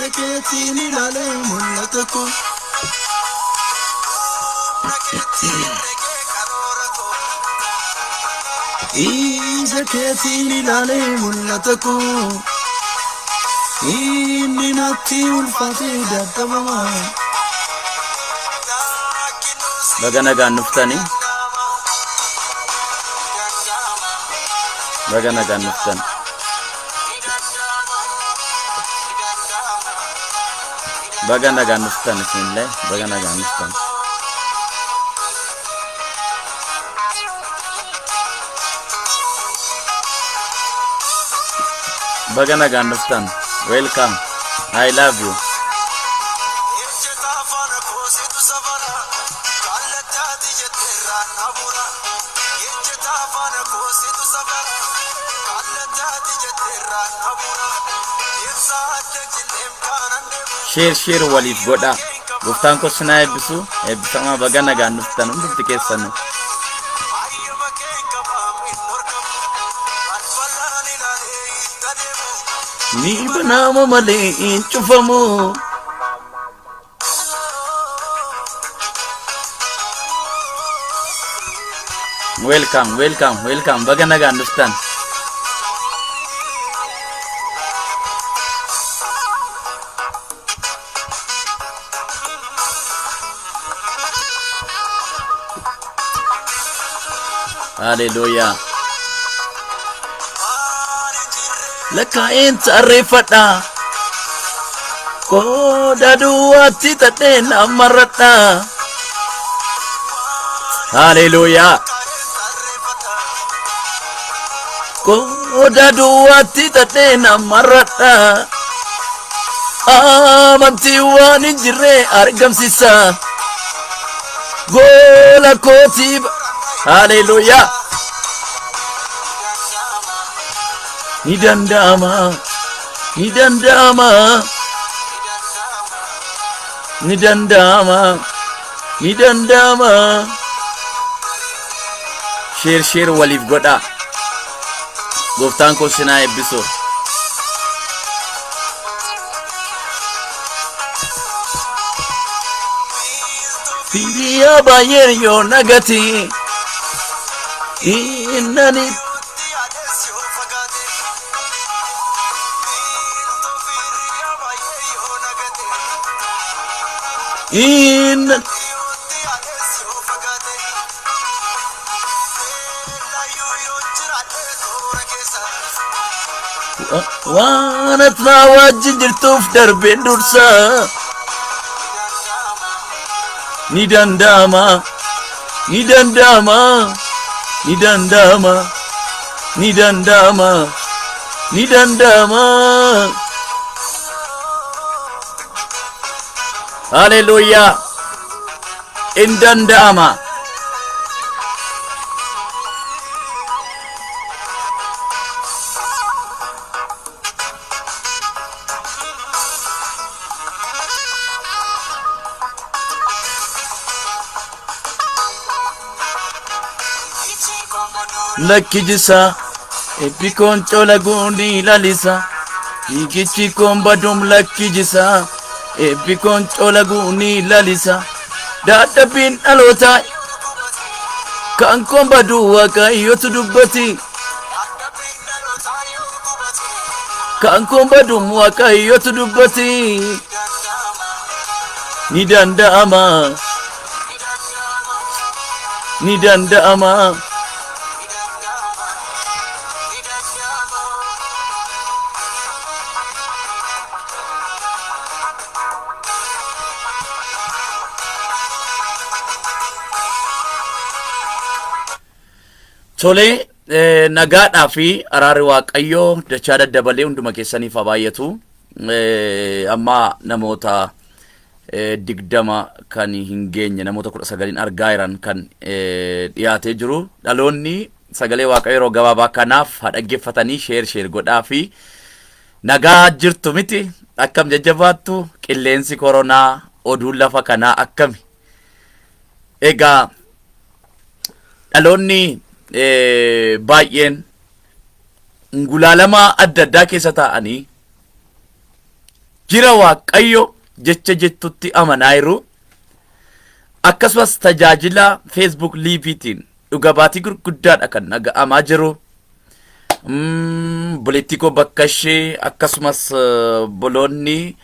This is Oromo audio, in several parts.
Ija keetiin ilaalee mul'ata koo. Ija keetiin ilaalee mul'ata koo. Inni natti ulfaatee dadhabama. Baga nagaan dhuftanii. Baga nagaan dhuftan. Baga nagaan dhuftan isinillee baga nagaan dhuftan. Baga nagaan dhuftan. Welcome. I love you. Share share waliif godhaa. Gooftaan koo sinaa eebbisu. Eebbifamaa baga nagaan dhuftan hundumti keessanuu. Ni banama malee hin cufamu. Welcome, welcome, welcome. Baga nagaan dhuftan. Haleluuyaa. Lakkaa'een tarreeffadha. Qooda duwwaatti tadhee namarradha. Haleluuyaa. Qooda duwwaatti tadhee namarradha. Amantii waan hin jirre argamsiisa. Goola kootii. Haleluuyaa. Ni danda'ama. Ni danda'ama. Ni danda'ama. Ni danda'ama. Share share waliif godhaa. Gooftaan koo sinaa eebbisu. Hiriyaa baay'een yoo nagati. Innani inna waan ati naa wajjin jirtuuf darbeen dursa. Ni danda'ama. Ni danda'ama. Ni danda'ama. Ni danda'ama. Ni danda'ama. Haleluuyaa. In danda'ama. Lakkijisa ebbi koon colaguun ni lalisa. Fiigichi koon baduum lakkijisa ebbi koon colaguun ni lalisa. Dadhabbiin dhalootaa kan koon baduu Waaqayyotu dubbati. Kan koon baduum Waaqayyotu dubbati. Ni danda'ama. Ni danda'ama. Tolee, nagaadhaa fi araarri Waaqayyoo dachaa daddabalee hunduma keessaniif haa baay'atu. Amma namoota 20 kan hin geenye namoota 19n argaa jiran kan dhiyaatee jiru. Dhaloonni sagalee Waaqayyoo yeroo gabaabaa kanaaf haa dhaggeeffatanii sheer sheer godhaa fi nagaa jirtu miti akkam jajjabaattu qilleensi koronaa oduun lafa kanaa akkami. Egaa dhaloonni baay'een gulaalama adda addaa keessa taa'anii Jira Waaqayyo jecha jettutti amanaa jiru. Akkasumas tajaajila Facebook Liiviitiin dhuga baatii gurguddaadha kan dhaga'amaa jiru. Buleettii koo bakka ishee akkasumas boloonni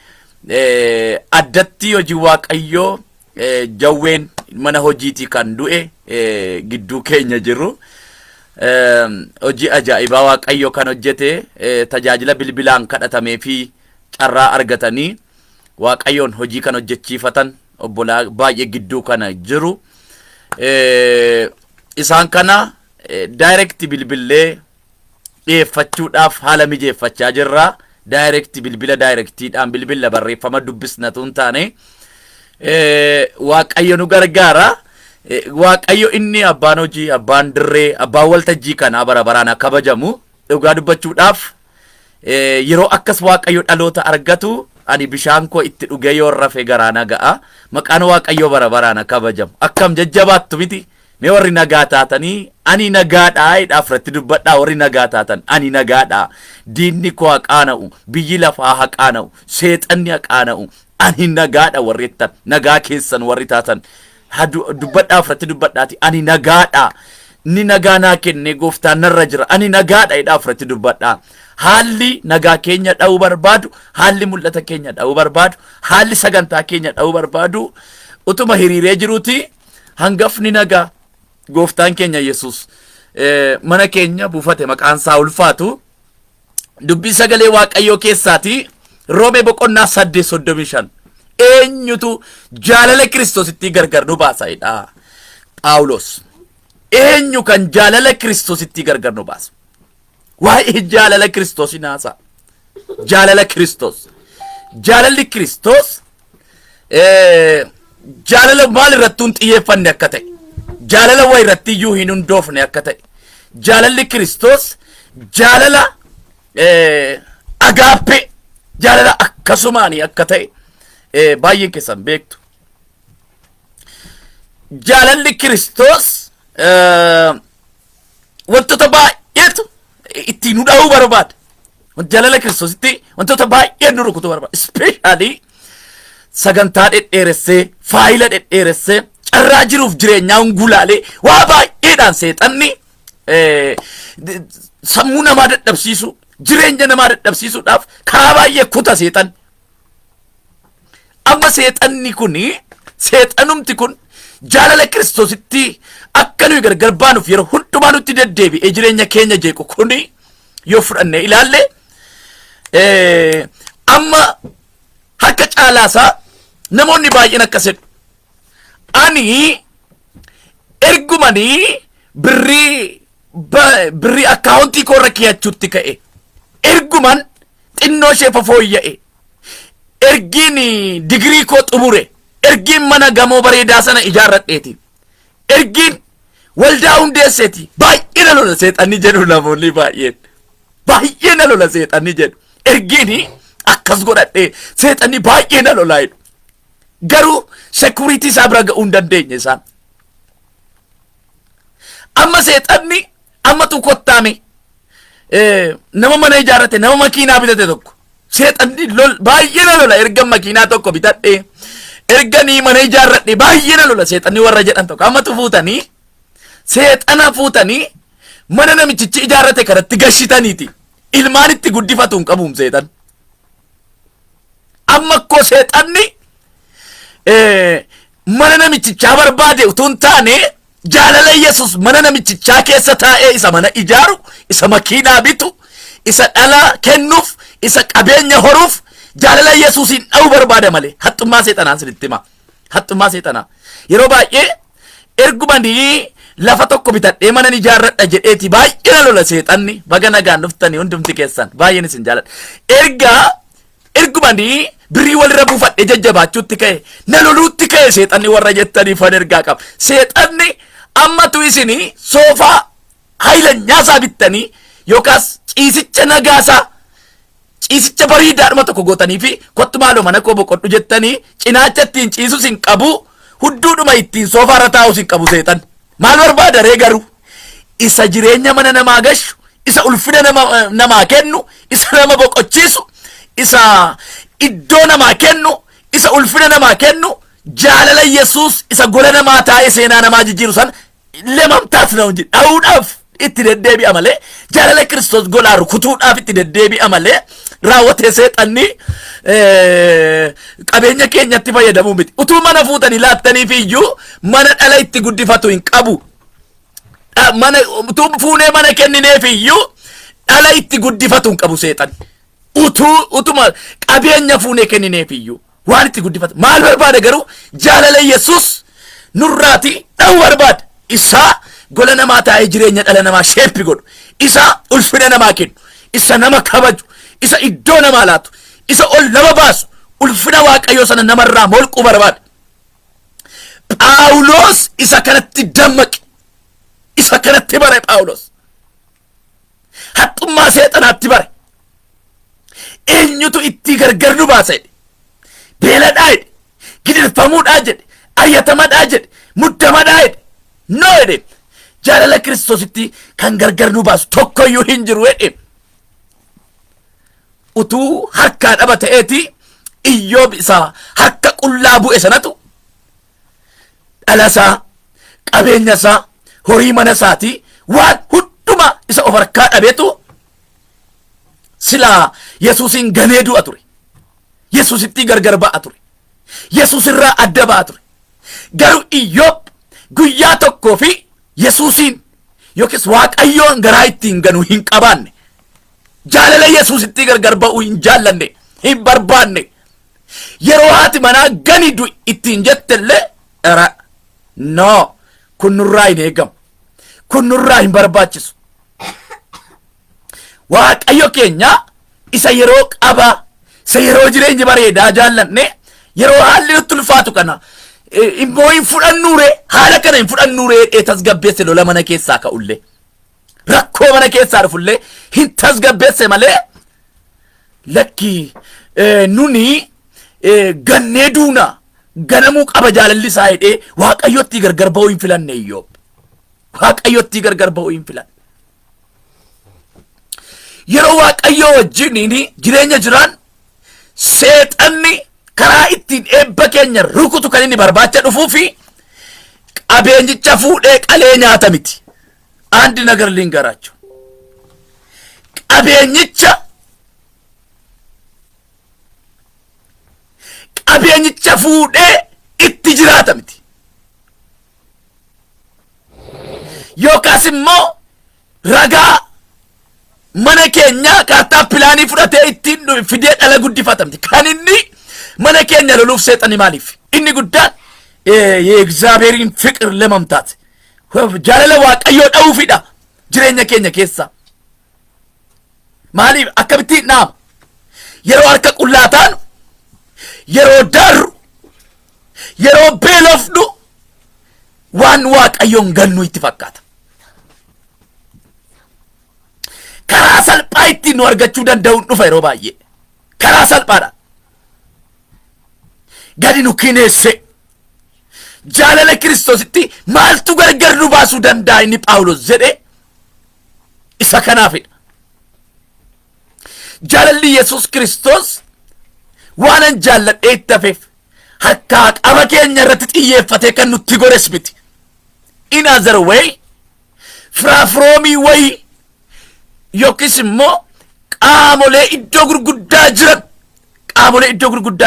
addatti hojii Waaqayyoo jawween mana hojiitii kan du'e gidduu keenya jiru. Hojii ajaa'ibaa Waaqayyo kan hojjete, tajaajila bilbilaan kadhatamee fi carraa argatanii Waaqayyoon hojii kan hojjechiifatan obbolaa baay'ee gidduu kana jiru. Isaan kana direct bilbillee dhiyeeffachuudhaaf haala mijeeffachaa jirra. Direct bilbila, directiidhaan bilbila, barreeffama dubbisnatu hin taane. Waaqayyo nu gargaara. Waaqayyo inni abbaan hojii, abbaan dirree, abbaan waltajjii kanaa bara baraan akka kabajamu. Dhugaa dubbachuudhaaf, yeroo akkas Waaqayyo dhaloota argatu, ani bishaan koo itti dhugee yoo rafe garaa naga'a. Maqaan Waaqayyo bara baraan akka kabajamu. Akkam jajjabaattu miti? Mee warri nagaa taatanii "Ani nagaadhaa" jedhaa irratti dubbadhaa. Warri nagaa taatan, "Ani nagaadhaa. Diinni koo haa qaana'u, biyyi lafaa haa qaana'u, seexanni haa qaana'u. Ani nagaadha" warri jettan, nagaa keessan warri taatan. Dubbadhaa, ofirratti dubbadhaati. "Ani nagaadha. Inni nagaa naa kenne gooftaan narra jira. Ani nagaadha" jedhaa ofirratti dubbadhaa. Haalli nagaa keenya dha'uu barbaadu, haalli mul'ata keenya dha'uu barbaadu, haalli sagantaa keenya dha'uu barbaadu utuma hiriiree jiruuti, hangafni nagaa gooftaan keenya Yesus mana keenya buufate, maqaan isaa ulfaatu. Dubbii sagalee Waaqayyoo keessaati, Roomee boqonnaa 8:35, "Eenyutu jaalala Kiristoositti gargar nu baasa?" jedha Phaawulos. Eenyu kan jaalala Kiristoositti gargar nu baasa? Waa'ee jaalala Kiristoos haasa'a. Jaalala Kiristoos. Jaalalli Kiristoos jaalala maal irratti hin xiyyeeffanne akka ta'e, jaalala waa irratti iyyuu hin hundoofne akka ta'e, jaalalli Kiristoos jaalala agaappee, jaalala akkasumaanii akka ta'e baay'een keessan beektu. Jaalalli Kiristoos wantoota baay'eetu ittiin nu dha'uu barbaada. Jaalala Kiristoositti wantoota baay'ee nu rukutuu barbaada. Especially sagantaa dhedheeressee, faayila dhedheeressee, carraa jiruuf jireenyaa gulaalee, waa baay'eedhaan seexanni sammuu namaa dadhabsiisu, jireenya namaa dadhabsiisuudhaaf karaa baay'ee kuta seexan. Amma seexanni kuni, seexanumti kun jaalala Kiristoositti akka nuyi gargar baanuuf yeroo hundumaa nutti deddeebi'ee jireenya keenya jeequ kuni, yoo fudhanne ilaalle, amma harka caalaasaa namoonni baay'een akkas jedhu. "Ani ergumanii birrii akkaawuntii koo irra keeyyachuutti ka'e, erguman xinnoo ishee fofooyya'e, ergiin digirii koo xumure, ergiin mana gamoo bareedaa sana ijaarradheeti, ergiin waldaa hundeesseeti, baay'ee na lola seexanni" jedhu namoonni baay'een. "Baay'ee na lola seexanni" jedhu. "Ergiin akkas godhadhe seexanni baay'ee na lolaa" jedhu. Garuu security isaa bira ga'uu hin dandeenye isaan. Amma seexanni ammatu kottaame nama mana ijaarrate, nama makiinaa bitate tokko seexanni lol, "Baay'ee na lola, erga makiinaa tokko bitadhe, erganii mana ijaarradhe baay'ee na lola seexanni" warra jedhan tokko, ammatu fuutanii, seexana fuutanii mana namichichi ijaarrate kanatti gashitaniiti, ilmaan itti guddifatu hin qabuum seexan. Amma akkoo seexanni mana namichichaa barbaade utuu hin taane, jaalala Yesus mana namichichaa keessa taa'ee isa mana ijaaru, isa makiinaa bitu, isa dhala kennuuf, isa qabeenya horuuf jaalala Yesuusiin dha'uu barbaada malee. Haxxummaa seexanaa sinitti hima. Haxxummaa seexanaa. Yeroo baay'ee "Ergumanii lafa tokko bitadhee mana ijaarradha jedheeti baay'ee na lola seexanni." Baga nagaan dhuftanii hundumti keessan, baay'een isin jaaladha. "Ergaa ergumanii birrii walirra buufadhee jajjabaachuutti ka'e na loluutti ka'e seexanni" warra jettaniif fan ergaa qaba. Seexanni ammatu isinii soofaa haylanyaasaa bittanii yookaas ciisicha nagaasaa, ciisicha bareedaadhuma tokko gootanii fi "Kottu maaloo mana koo boqodhu" jettanii, cinaacha ittiin ciisus hin qabu, hudduudhuma ittiin soofaarra taa'us hin qabu seexan. Maal barbaada ree garuu? Isa jireenya mana namaa gashu, isa ulfina namaa kennu, isa nama boqochiisu, isa iddoo namaa kennu, isa ulfina namaa kennu, jaalala Yesuus isa gola namaa taa'ee seenaa namaa jijjiiru sana lemamtaas na hojii dha'uudhaaf itti deddeebi'a malee, jaalala Kiristoos golaa rukutuudhaaf itti deddeebi'a malee, raawwatee seexanni qabeenya keenyatti fayyadamuu miti. Utuu mana fuutanii laattaniif iyyuu mana dhala itti guddifatu hin qabu. Mana utuu fuunee mana kennineef iyyuu dhala itti guddifatu hin qabu seexanni. Utuu utuma qabeenya fuunee kennineef iyyuu waan itti guddifatu maal barbaada? Garuu jaalala Yesuus nurraati dha'uu barbaada. Isaa gola namaa taa'ee jireenya dhala namaa shape godhu, isa ulfina namaa kennu, isa nama kabaju, isa iddoo namaa laatu, isa ol nama baasu, ulfina Waaqayyoo sana namarraa molquu barbaada. Phaawulos isa kanatti dammaqe, isa kanatti bare. Phaawulos haxxummaa seexanaatti bare. Eenyutu itti gargar nu baasa jedhe? Beeladhaa jedhe, gidirfamuudhaa jedhe, ayyatamadhaa jedhe, muddamadhaa jedhe, no jedhe, jaalala Kiristoositti kan gargar nu baasu tokkoyyuu hin jiru jedhe. Utuu harkaa dhaba ta'eeti, Iyyoob isaa harka qullaa bu'e sanatu dhala isaa, qabeenya isaa, horii mana isaatii, waan hunduma isa of harkaa dhabeetu silaa Yesuusin ganee du'a ture. Yesuusitti gargar ba'a ture. Yesuus irraa adda ba'a ture. Garuu Iyyoob guyyaa tokkoo fi Yesuusiin yookiis Waaqayyoon garaa ittiin ganu hin qabaanne. Jaalala Yesuusitti gargar ba'uu hin jaallanne, hin barbaanne. Yeroo haati manaa gani du'i ittiin jettellee, "Era no, kun nurraa hin eegamu. Kun nurraa hin barbaachisu. Waaqayyo keenya isa yeroo qabaa, isa yeroo jireenyi bareedaa jaallanne, yeroo haalli nutti ulfaatu kana immoo hin fudhannuure, haala kana hin fudhannuure," jedhee tasgabbeesse. Lola mana keessaa ka'ullee, rakkoo mana keessaa dhufullee hin tasgabbeesse malee, lakki, nuni gannee duuna, ganamuu qaba jaalalli isaa jedhee Waaqayyotti gargar ba'uu hin filanne. Iyyoob Waaqayyotti gargar ba'uu hin filanne. Yeroo Waaqayyoo wajjiniin jireenya jiraan, seexanni karaa ittiin eebba keenya rukutu kan inni barbaacha dhufuu fi qabeenyicha fuudhee qalee nyaata miti. አንድ ነገር ልንገራችሁ፣ qabeenyicha fuudhee itti jiraata miti. Yookaas immoo ragaa mana keenya kaartaa pilaanii fudhatee ittiin fidee dhala guddifata miti. Kan inni mana keenya loluuf seexanni maaliif? Inni guddaan የእግዚአብሔርን ፍቅር ለመምታት፣ jaalala Waaqayyoo dha'uufidha jireenya keenya keessa. Maaliif? Akkamittiin dhaama? Yeroo harka qullaa taanu, yeroo daarru, yeroo beelofnu, waan Waaqayyoon gannu itti fakkaata. Karaa salphaa ittiin nu argachuu danda'uun dhufa yeroo baay'ee. Karaa salphaadha. Gadi nu kineesse. Jaalala Kiristoositti maaltu gargar nu baasuu danda'a inni Phaawulos jedhe isa kanaafidha. Jaalalli Yesuus Kiristoos waanan jaalladhee itti hafeef harkaa qaba keenya irratti xiyyeeffatee kan nutti godhes miti. In other way, firaafiroomii wayii yookiis immoo qaamolee iddoo gurguddaa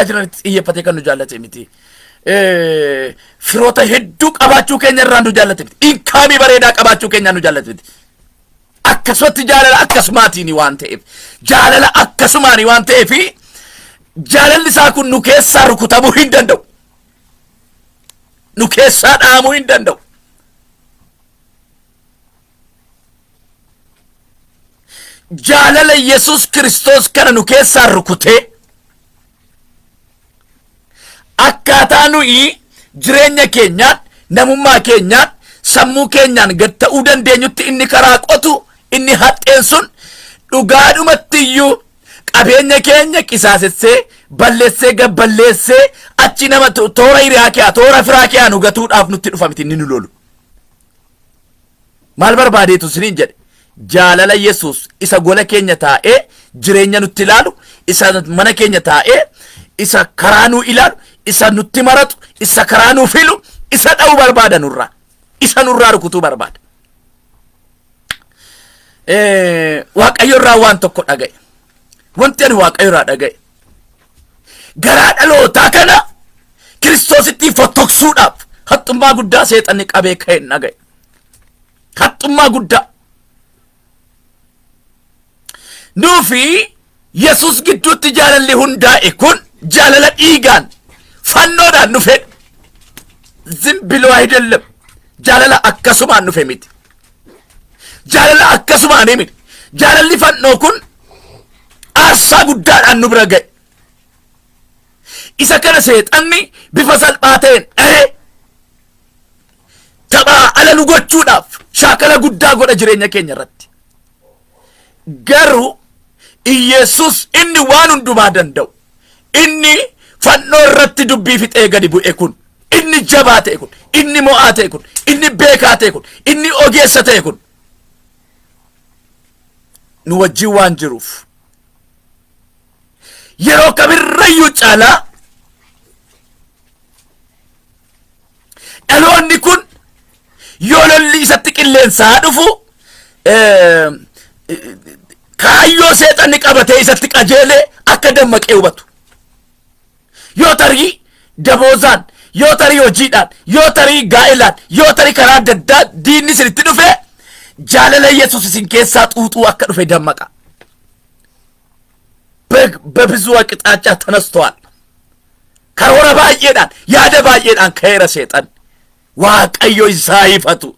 jiran itti xiyyeeffatee kan nu jaallate miti. Firoota hedduu qabaachuu keenya irraa nu jaallate miti. Income bareedaa qabaachuu keenya nu jaallate miti. Akkasumatti jaalala akkasumaatiin waan ta'eef, jaalala akkasumaani waan ta'eef, jaalalli isaa kun nu keessaa rukutamuu hin danda'u. Nu keessaa dhaamuu hin danda'u. Jaalala Yesus Kiristoos kana nu keessaa rukutee akkaataa nuyi jireenya keenyaan, namummaa keenyaan, sammuu keenyaan gad ta'uu dandeenyutti inni karaa qotu, inni haxxeen sun dhugaadhumatti iyyuu qabeenya keenya qisaasessee, balleessee, gabballeessee, achi nama toora hiriyaa kee, toora firaa kee nu gatuudhaaf nutti dhufa miti inni nu lolu. Maal barbaadeetu isiniin jedhe? Jaalala Yesuus isa gola keenya taa'ee jireenya nutti ilaalu, Isa mana keenya taa'ee, isa karaa nuu ilaalu, isa nutti maratu, isa karaa nuu filu, isa dha'uu barbaada nurraa. Isa nurraa rukutuu barbaada. Waaqayyo irraa waan tokko dhaga'e. Wanti ani Waaqayyo irraa dhaga'e, garaa dhalootaa kana Kiristoositti fottoksuudhaaf haxxummaa guddaa seexanni qabee ka'e dhaga'e. Haxxummaa guddaa. Nuufi Yesus gidduutti jaalalli hundaa'e kun jaalala dhiigaan fannoodhaan dhufe, ዝም ብሎ አይደለም. Jaalala akkasumaan dhufe miti. Jaalala akkasumaan miti. Jaalalli fannoo kun aarsaa guddaadhaan nu bira ga'e. Isa kana seexanni bifa salphaa ta'een dha'ee taphaa ala nu gochuudhaaf shaakala guddaa godha jireenya keenya irratti. Garuu Iyesus inni waan hundumaa danda'u, inni fannoo irratti dubbii fixee gadi bu'e kun, inni jabaa ta'e kun, inni mo'aa ta'e kun, inni beekaa ta'e kun, inni ogeessa ta'e kun nu wajjin waan jiruuf, yeroo kamirrayyuu caalaa dhaloonni kun yoo lolli isatti qilleensaa dhufu, kaayyoo seexanni qabatee isatti qajeelee akka dammaqee hubatu. Yoo tarii daboozaan, yoo tarii hojiidhaan, yoo tarii gaa'ilaan, yoo tarii karaa adda addaa diinni isinitti dhufe, jaalala Yesus isin keessaa xuuxuu akka dhufe dammaqa. በብዙ አቅጣጫ ተነስተዋል። Karoora baay'eedhaan, yaada baay'eedhaan ka'eera seexan. Waaqayyo isaa ifatu.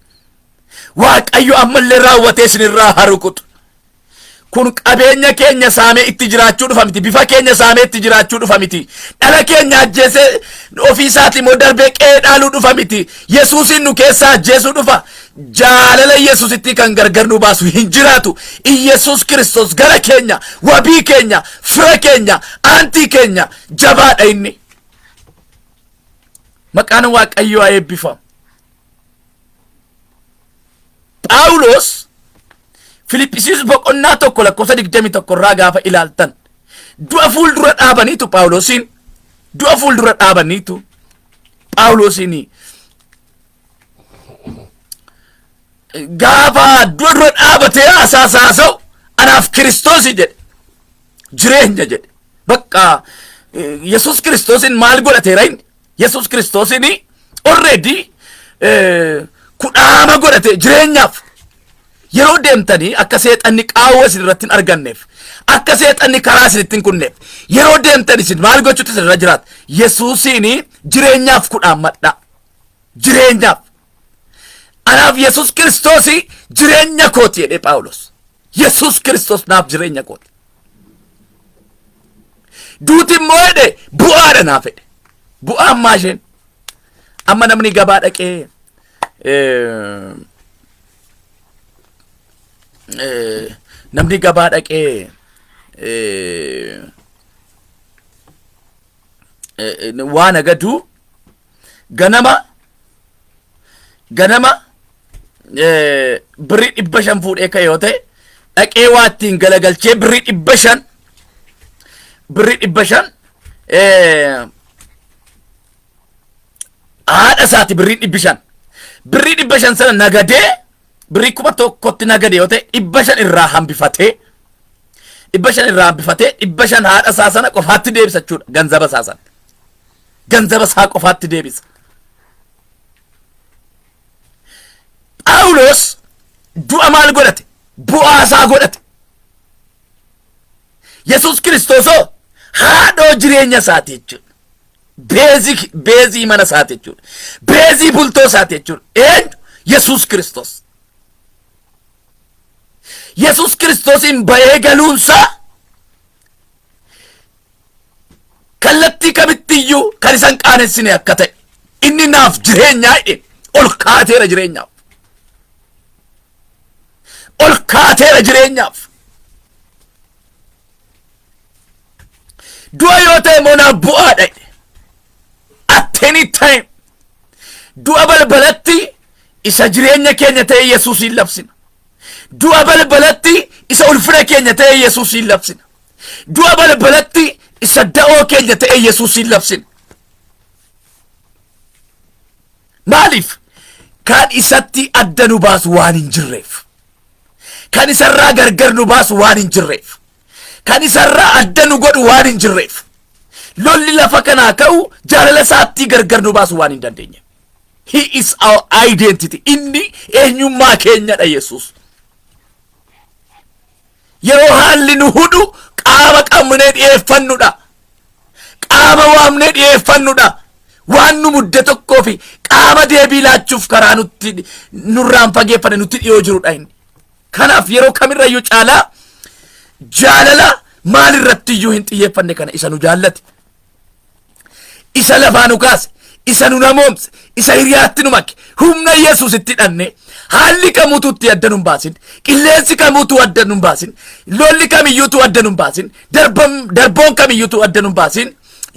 Waaqayyo ammallee raawwatee isinirraa haa rukutu. Kun qabeenya keenya saamee itti jiraachuu dhufa miti. Bifa keenya saamee itti jiraachuu dhufa miti. Dhala keenya ajjeesee ofii isaati immoo darbee qe'ee dhaaluu dhufa miti. Yesuusin nu keessaa ajjeesuu dhufa. Jaalala Yesuusitti kan gargar nu baasu hin jiraatu. Iyesuus Kiristoos gara keenya, wabii keenya, fira keenya, aantii keenya, jabaadha inni. Maqaan Waaqayyoo haa eebbifamu. Phaawulos Filiphisiis boqonnaa 1 lakkoofsa 21 irraa gaafa ilaaltan, du'a fuuldura dhaabaniitu Phaawulosiin, du'a fuuldura dhaabaniitu Phaawulosiin, gaafa du'a dura dhaabatee haasaa haasa'u, "Anaaf Kiristoosi," jedhe, "jireenya," jedhe. Bakka Yesus Kiristoosin maal godhateera inni? Yesus Kiristoosin already kudhaama godhate. Jireenyaaf yeroo deemtanii, akka seexanni qaawwa isin irratti hin arganneef, akka seexanni karaa isin ittiin kunneef, yeroo deemtan isin maal gochuutu isin irra jiraata? Yesuusiin jireenyaaf kudhaammadha. Jireenyaaf, "Anaaf Yesus Kiristoos jireenya kooti," jedhee Phaawulos. "Yesus Kiristoos naaf jireenya kooti, duuti immoo," jedhe, "bu'aadha naaf," jedhe. Bu'aa ammaa isheen amma namni gabaa dhaqee namni gabaa dhaqee waa nagaduu, ganama ganama birrii 500 fuudhee ka'e yoo ta'e, dhaqee waa ittiin galagalchee birrii 500, birrii 500 haadha isaati, birrii 500, birrii 500 sana nagadee, birrii 1000tti nagade yoo ta'e, 500 irraa hambifatee, 500 irraa hambifatee, 500 haadha isaa sana qofaatti deebisa jechuudha. Ganzaba isaa sana, ganzaba isaa qofaatti deebisa. Phaawulos du'a maal godhate? Bu'aa isaa godhate. Yesus Kiristoosoo haadhoo jireenya isaati jechuudha. Beezii mana isaati jechuudha. Beezii bultoo isaati jechuudha. Eenyu? Yesus Kiristoos. Yesus Kiristoosiin ba'ee galuunsaa kallattii kamittiyyuu kan isan qaanessine akka ta'e, inni naaf jireenyaa jedhe, ol kaateera jireenyaaf. Ol kaateera jireenyaaf. Du'a yoo ta'e immoo naaf bu'aadha jedhe. At any time du'a balbalatti isa jireenya keenya ta'e Yesuusiin labsina. Du'a balbalatti isa ulfina keenya ta'e Yesuusiin labsina. Du'a balbalatti isa da'oo keenya ta'e Yesuusiin labsina. Maaliif? Kan isatti adda nu baasu waan hin jirreef. Kan isarraa gargar nu baasu waan hin jirreef. Kan isarraa adda nu godhu waan hin jirreef. Lolli lafa kanaa ka'u jaalala isaattii gargar nu baasu waan hin dandeenye. He is our identity. Inni eenyummaa keenyadha Yesuus. Yeroo haalli nu hudhu qaama qabnee dhiyeeffannudha. Qaama waamnee dhiyeeffannudha. Waan nu mudde tokkoo fi qaama deebii laachuuf karaa nutti nurraan fageeffanne nutti dhiyoo jirudha inni. Kanaaf yeroo kamirrayyuu caalaa jaalala maalirrattiyyuu hin xiyyeeffanne kana isa nu jaallate. Isa lafaa nu kaase, isa nu namoomse, isa hiriyaatti nu make, humna Yesuus itti hidhanne, haalli kamuutu itti adda nu hin baasin, qilleensi kamuutu adda nu hin baasin, lolli kamiyyuutu adda nu hin baasin, darboon kamiyyuutu adda nu hin baasin,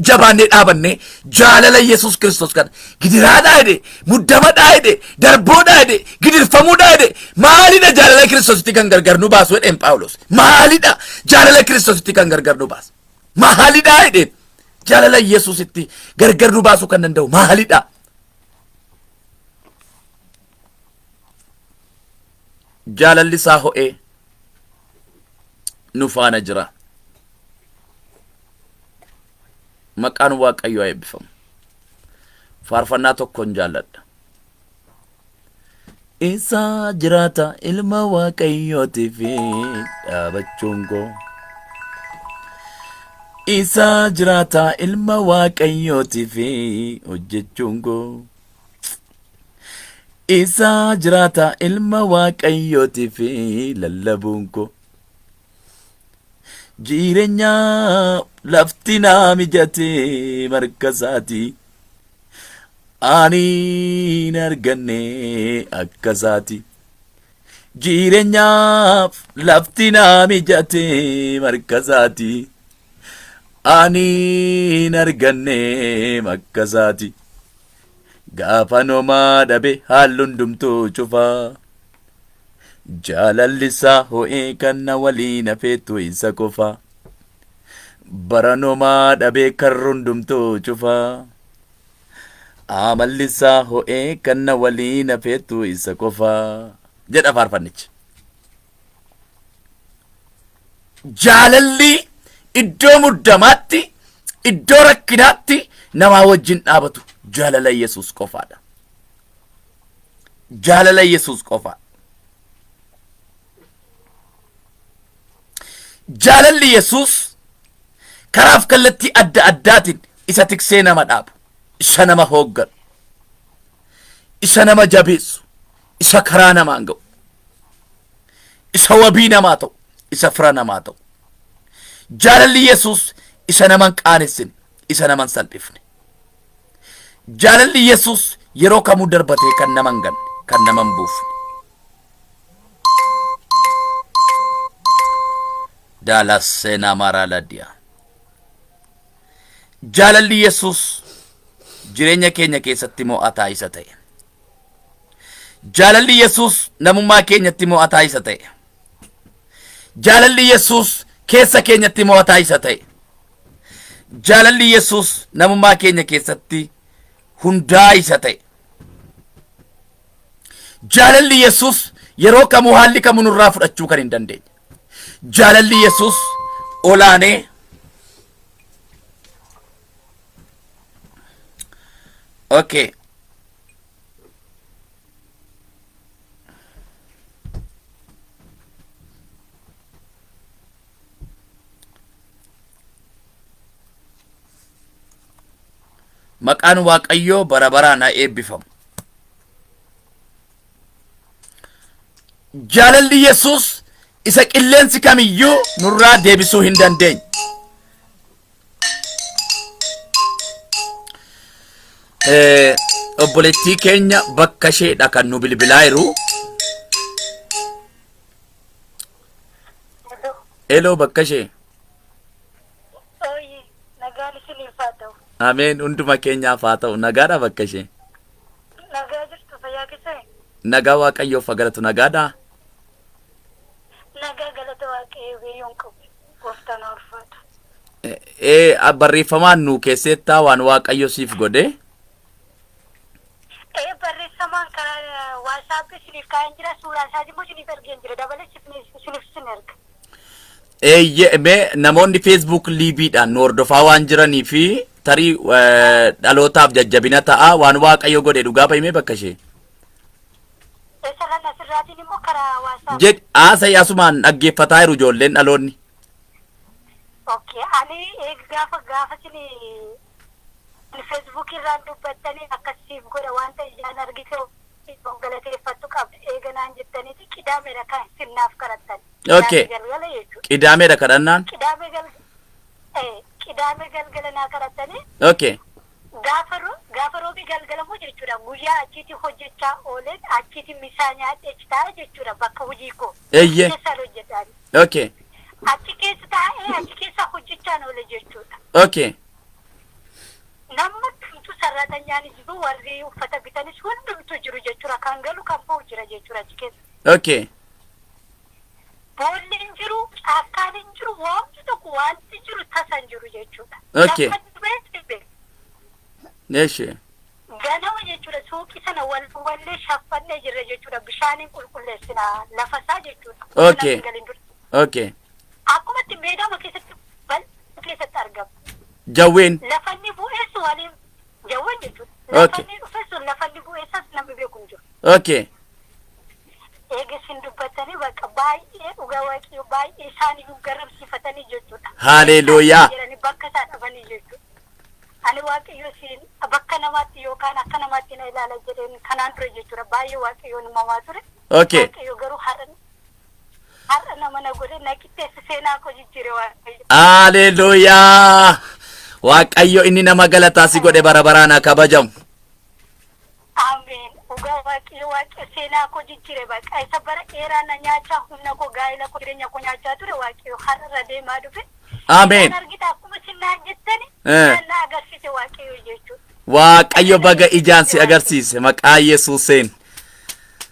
jabaannee dhaabanne jaalala Yesuus Kiristoos kana gidiraadhaa jedhe, muddamadhaa jedhe, darboodhaa jedhe, gidirfamuudhaa jedhe, maalidha jaalala Kiristoositti kan gargar nu baasu jedheen Phaawulos. Maalidha jaalala Kiristoositti kan gargar nu baasu? Maalidha jedheen. Jaalala Yesuusitti gargar nu baasuu kan danda'u maalidha? Jaalalli isaa ho'ee nu faana jira. Maqaan Waaqayyoo haa eebbifamu. Faarfannaa tokkon jaalladha. Isa jiraata ilma Waaqayyootiif dhaabachuun koo. Isa jiraata ilma Waaqayyootiif hojjechuun koo. Isa jiraata ilma Waaqayyootiif lallabuun koo. Jireenya lafti naa mijate marga isaatii. Ani hin arganne akka isaati. Jireenyaaf lafti naa mijate marga isaati. Ani hin arganne akka isaati. Gaafa nomaa dhabe haalli hundumtuu cufaa. Jaalalli isaa ho'ee kan na waliin hafeetu isa qofa. Bara nomaa dhabee karri hundumtuu cufaa. Amalli isaa ho'ee kan na waliin hafeetu isa qofa. Jedha faarfannichi. Jaalalli iddoo muddamaatti, iddoo rakkinaatti namaa wajjin dhaabatu jaalala Yesuus qofaadha. Jaalala Yesuus qofa. Jaalalli Yesuus karaaf kallattii adda addaatiin isa tiksee nama dhaabu, isa nama hoogganu, isa nama jabeessu, isa karaa namaan ga'u, isa wabii namaa ta'u, isa fira namaa ta'u. Jaalalli Yesuus isa nama hin qaanessine, isa nama hin salphifne. Jaalalli Yesuus yeroo kamuu darbatee kan nama hin ganne, kan nama hin buufne. Daalas seenaa maaraa laddiyaa. Jaalalli Yesuus jireenya keenya keessatti mo'ataa isa ta'e. Jaalalli Yesuus namummaa keenyatti mo'ataa isa ta'e. Jaalalli Yesuus keessa keenyatti mo'ataa isa ta'e. Jaalalli Yesuus namummaa keenya keessatti hundaa isa ta'e. Jaalalli Yesuus yeroo kamuu haalli kamuu nurraa fudhachuu kan hin dandeenye. Jaalalli Yesuus olaanee Okay. Maqaan Waaqayyoo bara baraan haa eebbifamu. Jaalalli Yesuus isa qilleensi kamiyyuu nurraa deebisuu hin dandeenye. Obboleettii keenya bakka isheedha kan nu bilbilaa jiru. Eloo bakka ishee. Ooyi, nagaan isiniif haa ta'u. Ameen hunduma keenyaaf haa ta'u. Nagaadha bakka ishee. Nagaa jirtu fayyaa keessanii? Nagaa Waaqayyoof haa galatu nagaadha. Nagaa galata Waaqayyoo biyyoon qabu. Gooftaan haa ulfaatu. Barreeffamaan nuu keessettaa waan Waaqayyo siif godhe. Ee, barreeffamaan karaa WhatsApp isiniif kaa'een jira, suuraa isaas immoo isiniif ergeen jira, dabalee isiniif sin erga. Eeyyee, mee namoonni Facebook liiviidhaan nu hordofaa waan jiranii fi tarii dhalootaaf jajjabina ta'a waan Waaqayyo godhe dhugaa bahimee bakka ishee. Eessarraan asirraatiin immoo karaa WhatsApp. Jedh haasa'ii, asumaan dhaggeeffataa jiru ijoolleen dhaloonni. Okay, ani eega gaafa isin Facebook irraan dubbattanii akkasiif godha waan ta'e ijaan argite galateeffattu qabda eega naan jettaniiti, qidaameedha kan sinnaaf kadhattan. Okay. Qidaame galgala jechuudha. Qidaameedha kadhannaan. Qidaame galgala naa kadhattanii gaafa roobii galgala immoo jechuudha, guyyaa achiiti hojjechaa ooleen, achiiti misaa nyaadhee achi taa'e jechuudha, bakka hojii koo. Keessaan hojjetaan. Achi keessa taa'ee, achi keessa hojjechaan oole jechuudha. Namni hundumtuu, sarratanyaan jiru, warri uffata bitanis hundumtuu jiru jechuudha. Kan galu kan ba'u jira jechuudha achi keessa. Boolli hin jiru, caakkaan hin jiru, wanti tokko wanti jiru tasa hin jiru jechuudha. Lafa dhibee dhibee. Eshi. Ganama jechuudha, suuqii sana wal wallee shaffannee jirra jechuudha. Bishaaniin qulqulleessina lafa isaa jechuudha. Namni galin dura. Akkuma itti meedaama keessatti bal'aa keessatti argama. Jawween. Lafanni bu'ees waliin jawween jechuudha. Lafanni dhufes lafanni bu'eessas namni beeku hin jiru. Eega isin dubbattanii bakka baay'ee dhugaa Waaqayyo baay'ee isaan iyyuu garamsiifatanii jechuudha. Haleluuyaa. Jedhanii bakka isaa dhabanii jechuudha. Ani Waaqayyo siin bakka namaatti yookaan akka namaatti na ilaala jedheen kanaan dura jechuudha, baay'ee Waaqayyoon himamaa ture. Waaqayyo garuu har'a nama na godhe, na qixxeesse, seenaa koo jijjiire Waaqayyo. Haleluuyaa. Waaqayyo inni nama galataa si godhe bara baraan haa kabajamu. Ameen. Dhugaa Waaqayyo, Waaqayyo seenaa koo jijjiire baqa. Isa bara dheeraa na nyaachaa, humna koo, gaa'ela koo, jireenya koo nyaachaa ture, Waaqayyo har'a irra deemaa dhufe. Ameen. Kan argita akkuma isin naan jettani na agarsiise Waaqayyo jechuudha. Waaqayyo baga ijaan si agarsiise maqaa Yesuuseen.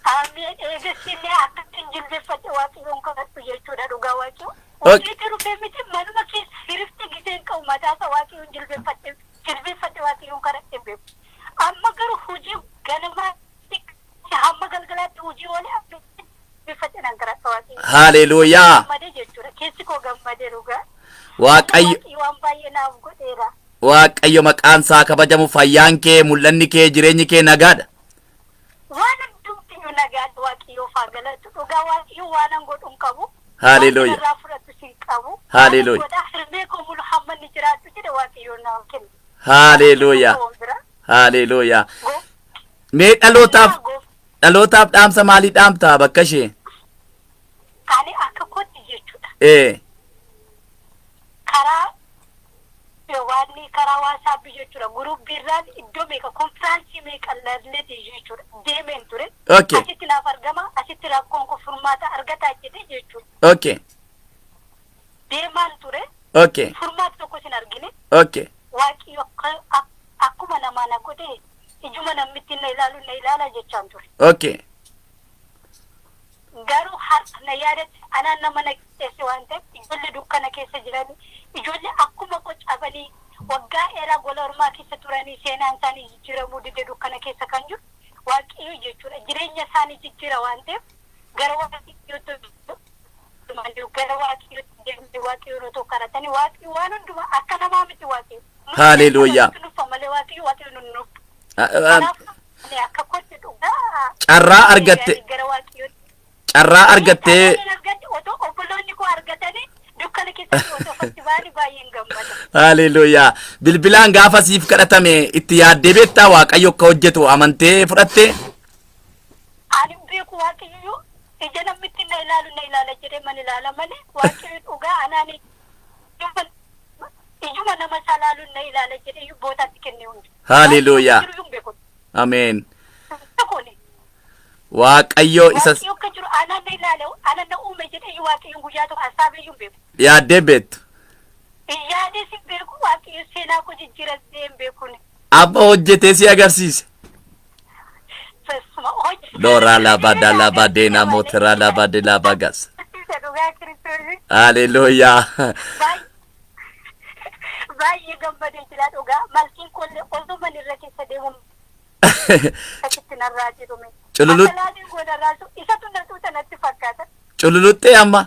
Ameen. Eegasillee akkattiin jilbeeffadhe Waaqayyoon kadhadhu jechuudha, dhugaa Waaqayyo. Hojiitti dhufee miti, manuma keessa hirifti giseen qabu mataasa Waaqayyoon jilbeeffadhe Waaqayyoon kadhadhe hin beeku. Amma garuu hojii ganamaatti hamma galgalaatti hojii oolee jilbeeffadhe nan kadhadha Waaqayyoon. Haleluuyaa. Gammadee jechuudha. Keessi koo gammadee dhugaa. Waaqayyo Waaqayyo waan baay'ee naaf godheera. Waaqayyo maqaan isaa kabajamu. Fayyaan kee, mul'anni kee, jireenyi kee nagaadha. Waan hundumtiyyuu nagaadha, Waaqayyoof haa galatu. Dhugaa Waaqayyo waan an godhu hin qabu. Haleluuyaa. Waan irraa fudhatu hin qabu. Haleluuyaa. Waan godhaa hirmee koo mulu hamma inni jiraatu jedhe Waaqayyoon naaf kenna. Haleluuyaa. Haleluuyaa. Mee dhalootaaf dhaamsa maalii dhaamta bakka ishee? Ani akka kootti jechuudha. Karaa WhatsApp jechuudha. Guruubiirraan iddoo meeqa, konfiraansii meeqa lalleeti jechuudha. Deemeen ture. Asitti naaf argama, asitti rakkoon koo furmaata argataa jedhe jechuudha. Deemaan ture. Furmaata tokko sin argine. Waaqayyo akkuma namaa na godhe, ijuma namni na ilaalu na ilaala jechaan ture. Garuu har'a na yaadatti anaan nama na qixxeesse waan ta'eef, ijoollee dukkana keessa jiran, ijoollee akkuma koo cabanii waggaa dheeraa gola ormaa keessa turanii seenaan isaanii jijjiiramuu dide, dukkana keessa kan jiru, Waaqayyo jechuudha jireenya isaanii jijjiira waan ta'eef gara Waaqayyootti deemanii Waaqayyoon otoo kadhatanii, Waaqayyo waan hundumaa akka namaa miti Waaqayyo. Haleluuyaa. Nuffa malee Waaqayyo nun nuffa. Kanaaf ani akka kootti dhugaa Carraa argatte gara Waaqayyootti. Carraa argattee Carraan argadhe, otoo obboloonni koo argatanii dukkana keessatti otoo fatti ba'anii baay'een gammada. Haleluuyaa. Bilbilaan gaafa siif kadhatame itti yaaddee beektaa? Waaqayyo akka hojjetu amantee fudhattee? Ani beeku, Waaqayyo ija namni na ilaalu na ilaala jedhee man ilaala malee, Waaqayyo dhugaa anaan ijuma nama isaa ilaalu na ilaala jedhee bootaatti kennee hundi. Haleluuyaa. Jiru hin beeku. Ameen. Kuni. Waaqayyo isa Waaqayyo akka jiru anaan na ilaala, anaan na uume jedhee Waaqayyo guyyaa tokko hasaabee hin beeku. Yaaddee beektu. Yaadees hin beeku, Waaqayyo seenaa koo jijjiiras hin beekuni. Amma hojjetee si agarsiise. Loora laba da laba de na motera laba de laba gas. Dhugaa Kiristoos. Haleluuyaa. Baay'ee gammadee jira dhugaa. Malkiin kollee osuma irra keessa deemu achitti narraa jirume. Akalaatiin koo narraa jiru isatu na tuuta natti fakkaata. Cululuxxee amma.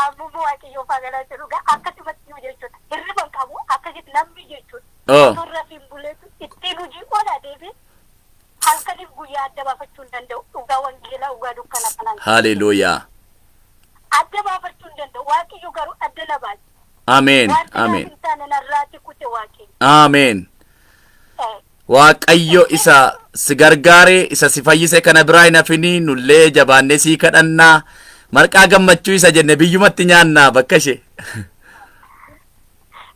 Ammuma Waaqayyoo faagalaa jiru dhugaa akkasumatti jiru jechuudha. Hirriba hin qabu akkasitti namni jechuudha. Oh. Osoo rafiin buleetu ittiin hojii oola deebi halkaniif guyyaa adda baafachuu hin danda'u. Dhugaa wangeelaa dhugaa dukkana kanaan. Haleluuyaa. Adda baafachuu hin danda'u. Waaqayyo garuu adda na baase. Ameen. Wanti naaf Ameen. hin taane narraati kute Waaqayyo. Ameen. Waaqayyo isa si gargaare, isa si fayyise kana biraa hin hafinii, nullee jabaannee sii kadhannaa, marqaa gammachuu isa jenne biyyumatti nyaannaa bakka ishee.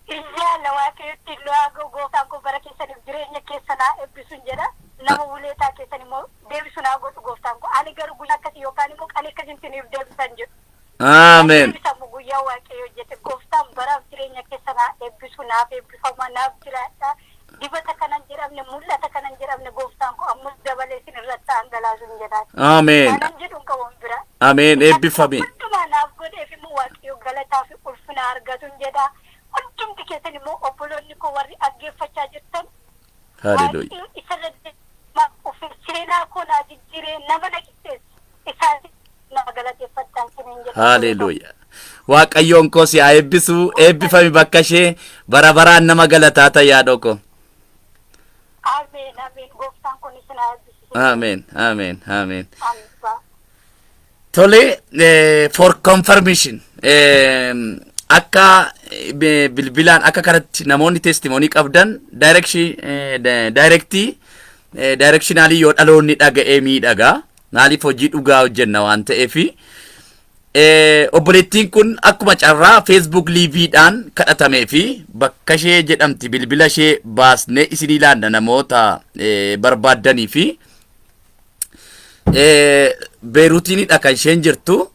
Iyyaala Waaqayyotti illee gooftaan koo bara keessaniif jireenya keessan haa eebbisuun jedha. Nama wuleetaa keessan immoo deebisu naa godhu gooftaan koo. Ani garuu guyyaa akkasii yookaan immoo qanii akkasitti niif deebisan jedhu. Ameen. Deebisamu guyyaa Waaqayyo hojjete. Gooftaan baraaf jireenya keessan haa eebbisu, naaf eebbifama, naaf jiraadha. Dibata kanan jedhamne, mul'ata kanan jedhamne gooftaan koo ammas dabalee isin irratti dhangalaasuun jedha. Ameen. Kanan jedhu hin qabu bira. Ameen. Eebbifame. Hundumaa naaf godheef immoo Waaqayyo galataa fi ulfina argatuun jedha. Hundumti keessan immoo obboloonni koo warri dhaggeeffachaa jirtan Haleluuyaa. Waaqayyo isarra deemaa ofi seenaa koo naa jijjiiree nama na qixxeesse isaati na galateeffadhaan siniin jedha. Haleluuyaa. Waaqayyoon koo si haa eebbisu, eebbifami bakka ishee, bara baraan nama galataa ta'i haadhoo koo. Ameen, ameen, gooftaan kun isin haa eebbisu. Ameen. Ameen. Ameen. Ameen. Tole, for confirmation, akka bilbilaan akka kanatti namoonni testimony qabdan directii directionally yoo dhaloonni dhaga'ee miidhagaa, maaliif hojii dhugaa hojjenna waan ta'eefi. Obboleettiin kun akkuma carraa Facebook Liveidhaan kadhatamee fi bakka ishee jedhamti bilbila ishee baasnee isinii laanna namoota barbaaddanii fi Beeruutiinidha kan isheen jirtu.